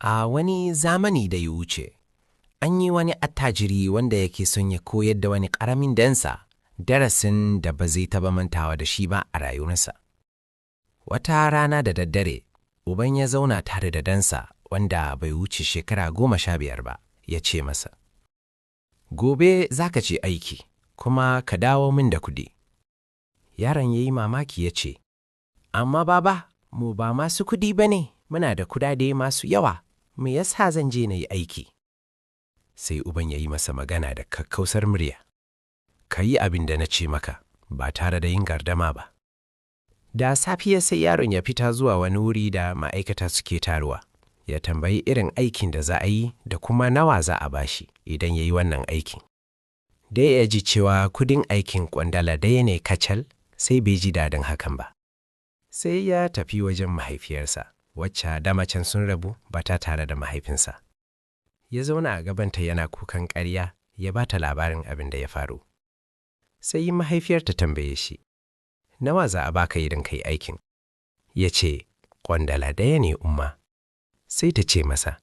A wani zamani da ya wuce, an yi wani attajiri wanda yake son ya koyar da wani ƙaramin dansa darasin da ba zai taɓa mantawa da shi ba a rayuwarsa. Wata rana da daddare, uban ya zauna tare da dansa wanda bai wuce shekara 15 ba, ya ce masa, "Gobe za ka ce aiki, kuma ka dawo min da kuɗi." Yaron ya yi mamaki ya ce, "Amma baba, mu ba masu kuɗi ba ne, muna da kudade masu yawa, me yasa zan je na yi aiki?" Sai uban ya yi masa magana da kakkausar murya, "Ka yi abin da na ce maka, ba tare da yin gardama ba." Da safiya sai yaron ya fita zuwa wani wuri da ma'aikata suke taruwa, ya tambayi irin aikin da za a yi da kuma nawa za a bashi idan ya yi wannan aikin. Da ya ji cewa kudin aikin kwandala ɗaya ne kacal, sai bai ji daɗin hakan ba. Sai ya tafi wajen mahaifiyarsa, wacce dama can sun rabu ba ta tare da mahaifinsa. Ya zauna a gabanta yana kukan ƙarya, ya ba ta labarin abin da ya faru. Sai mahaifiyar ta tambaye shi, "Nawa za a baka idan ka yi aikin?" Ya ce, "Kwandala ɗaya ne, umma." Sai ta ce masa,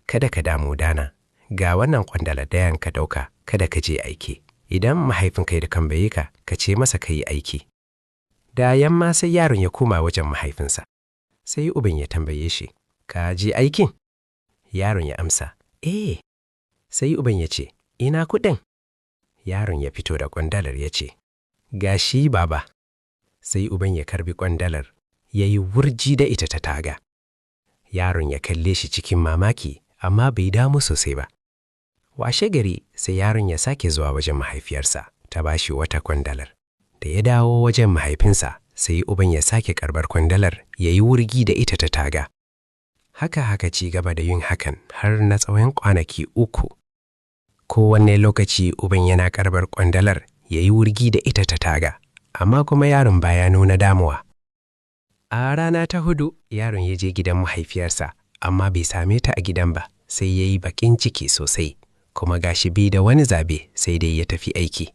"Kada ka damu dana, ga wannan kwandala ɗayan ka ɗauka, kada ka je aiki. Idan mahaifinka ya tambaye ka, ka ce masa ka yi aiki." Da yamma sai yaron ya koma wajen mahaifinsa. Sai uban ya tambaye shi, "Ka je aikin?" Yaron ya amsa, "Eh." Sai uban ya ce, "Ina kuɗin?" Yaron ya fito da kwandalar ya ce, "Ga shi, baba." Sai uban ya karbi kwandalar, ya yi wurgi da ita ta taga. Yaron ya kalle shi cikin mamaki, amma bai damu sosai ba. Washe gari sai yaron ya sake zuwa wajen mahaifiyarsa, ta ba shi wata kwandalar. Da ya dawo wajen mahaifinsa, sai uban ya sake karbar kwandalar, ya yi wurgi da ita ta taga. Haka haka ci gaba da yin hakan har na tsawon kwanaki 3. Kowanne lokaci uban yana karbar kwandalar ya yi wurgi da ita ta taga, amma kuma yaron baya nuna damuwa. A rana ta hudu, yaron ya je gidan mahaifiyarsa, amma bai same ta a gidan ba, sai ya yi baƙin ciki sosai, kuma gashi bai da wani zabe sai dai ya tafi aiki.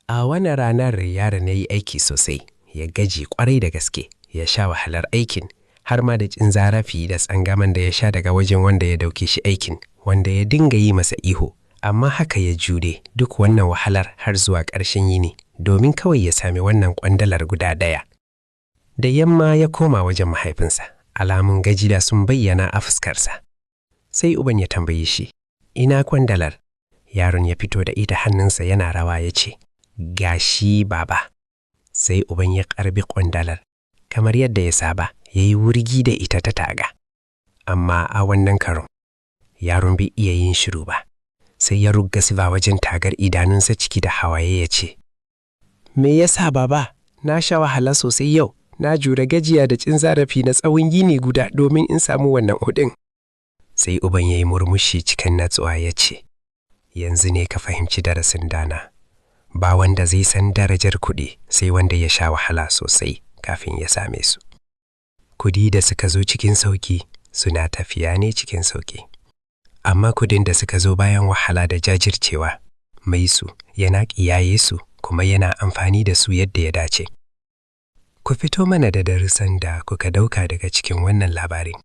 A wannan ranar yaron ya yi aiki sosai, ya gaji kwarai da gaske, ya sha wahalar aikin, har ma da cin zarafi da tsangaman da ya sha daga wajen wanda ya dauke shi aikin, wanda ya dinga yi masa ihu, amma haka ya jure duk wannan wahalar har zuwa ƙarshen yini, domin kawai ya sami wannan kwandalar guda ɗaya. Da yamma ya koma wajen mahaifinsa, alamun gajiya sun bayyana a fuskarsa. Sai uban ya tambaye shi, "Ina kwandalar?" Yaron ya fito da ita hannunsa yana rawa ya ce, "Gashi, baba." Sai uban ya karbi kwandalar, kamar yadda ya saba, ya yi wurgi da ita ta taga. Amma a wannan karon, yaron bai iya yin shiru ba. Sai ya ruga zuwa wajen tagar, idanunsa ciki da hawaye, ya ce, "Me yasa, baba? Na sha wahala sosai yau, na jure gajiya da cin zarafi na tsawon yini guda domin in samu wannan kuɗin." Sai uban ya yi murmushi cikin natsuwa ya ce, "Yanzu ne ka fahimci darasin, dana. Ba wanda zai san darajar kuɗi sai wanda ya sha wahala sosai kafin ya same su. Kudi da suka zo cikin sauki suna tafiya ne cikin sauki. Amma kudin da suka zo bayan wahala da jajircewa, mai su yana kiyaye su kuma yana amfani da su yadda ya dace." Ku fito mana da darussan da kuka dauka daga cikin wannan labarin.